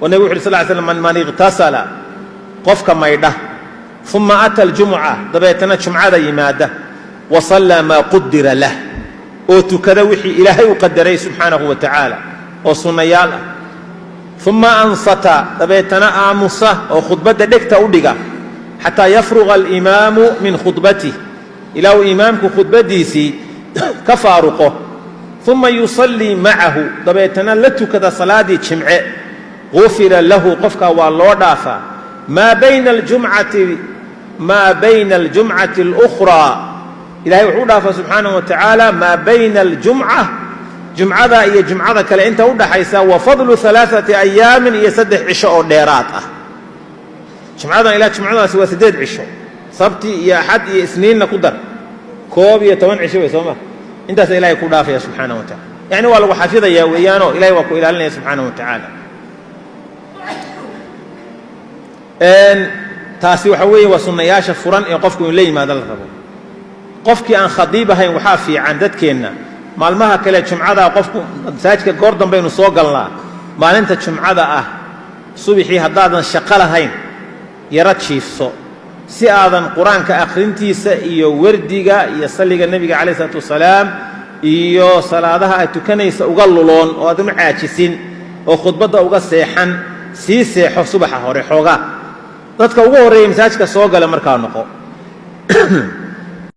Oo Nebigu wuxu uhi sal ly slam: Man iqtasala, qofka maydha, uma ata aljumuca, dabeetana jumcada yimaada, wa sallaa maa qudira lah, oo tukada wixii Ilaahay u qadaray subxaanahu wa tacaala oo sunnayaal ah, uma ansata, dabeetana aamusa oo khudbadda dhegta u dhiga, xataa yafruqa alimaamu min khudbatih, ilaa uu imaamku khudbaddiisii ka faaruqo, uma yusallii macahu, dabeetana la tukada salaaddii jimce, gufira lahu, qofkaa waa loo dhaafaa maa bayna aljumcati اlukhraa. Ilahay wuxuu u dhaafaa subxaanaه wa tacaala maa bayna aljumca, jumcada iyo jumcada kale inta u dhaxaysa, wa fadlu alaaثati ayaamin, iyo 3 cisho oo dheeraad ah. Jumcadan ilaa jumcadaasi waa 8 cisho, sabti iyo axad iyo isniinna ku dar, 11 cisho wey, soo ma? Intaasa Ilahay ku dhaafaya subxaanaه wa tacala. Yacni waa lagu xafidayaa weeyaanoo Ilahay waa ku ilaalinaya subxaanaه wa tacaala. Taasi waxa weeye waa sunnayaasha furan ee qofku in la yimaado la rabo. Qofkii aan khadiib ahayn, waxaa fiican dadkeenna maalmaha kale jumcada, qofku masaajidka goor dambaynu soo galnaa, maalinta jumcada ah subixii haddaadan shaqo lahayn yaro jiifso, si aadan Qur-aanka akhrintiisa iyo wardiga iyo salliga Nebiga calayh isalaatu wasalaam iyo salaadaha aad tukanaysa uga luloon oo aadan u caajisin oo khudbadda uga seexan. Sii seexo subaxa hore xoogaa, dadka ugu horreeya masaajidka soo gala markaa noqo.